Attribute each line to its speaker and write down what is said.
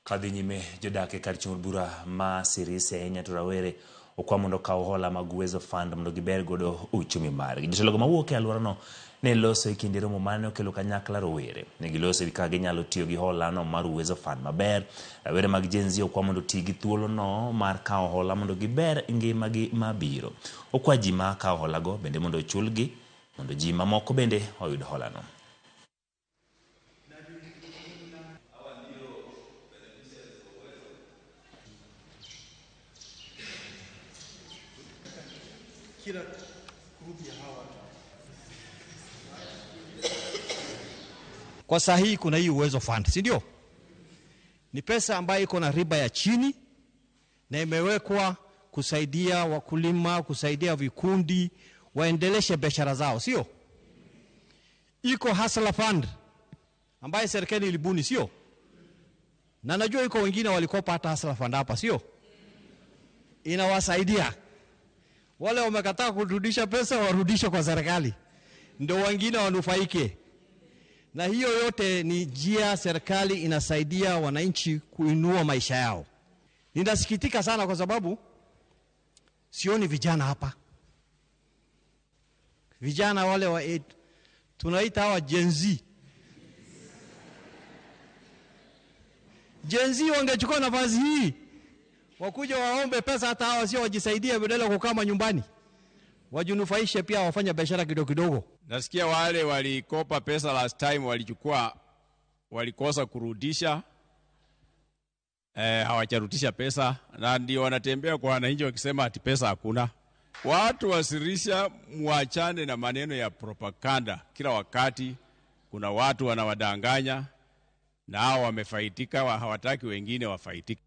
Speaker 1: Kadhi nyime jodak e kar chung' od bura ma Sirisia ahinya to rawere okwa mondo okaw hola mag Uwezo Fund mondo giber godo uchumi margi. Jotelogo mawuok e alworano ne loso e kinde romo mane okelo kanyakla rowere. Ne giloso e wi kaka ginyalo tiyo gi holano mar Uwezo Fund maber. Rawere mag Gen Z okwa mondo oti gi thuolono mar kawo hola mondo giber ngimagi mabiro. Okwa ji ma kawo holago bende mondo ochulgi mondo ji mamoko bende oyud holano.
Speaker 2: Kwa saa hii kuna hii Uwezo Fund, si ndio? Ni pesa ambayo iko na riba ya chini na imewekwa kusaidia wakulima, kusaidia vikundi waendeleshe biashara zao, sio? Iko Hustler Fund ambayo serikali ilibuni, sio? Na najua iko wengine walikopa hata Hustler Fund hapa, sio? Inawasaidia wale wamekataa kurudisha pesa, warudishe kwa serikali, ndio wengine wanufaike. Na hiyo yote ni njia serikali inasaidia wananchi kuinua maisha yao. Ninasikitika sana kwa sababu sioni vijana hapa. Vijana wale wa 8 tunaita hawa Gen Z. Gen Z wangechukua nafasi hii wakuja waombe pesa, hata hawa sio wajisaidie, badala ya kukaa nyumbani, wajinufaishe pia, wafanye biashara kidogo kidogo.
Speaker 3: Nasikia wale walikopa pesa last time walichukua, walikosa kurudisha, hawajarudisha pesa, na ndio wanatembea kwa wananchi wakisema ati pesa hakuna. Watu wa Sirisia, muachane na maneno ya propaganda kila wakati. Kuna watu wanawadanganya na hao wamefaidika, hawataki wengine wafaidike.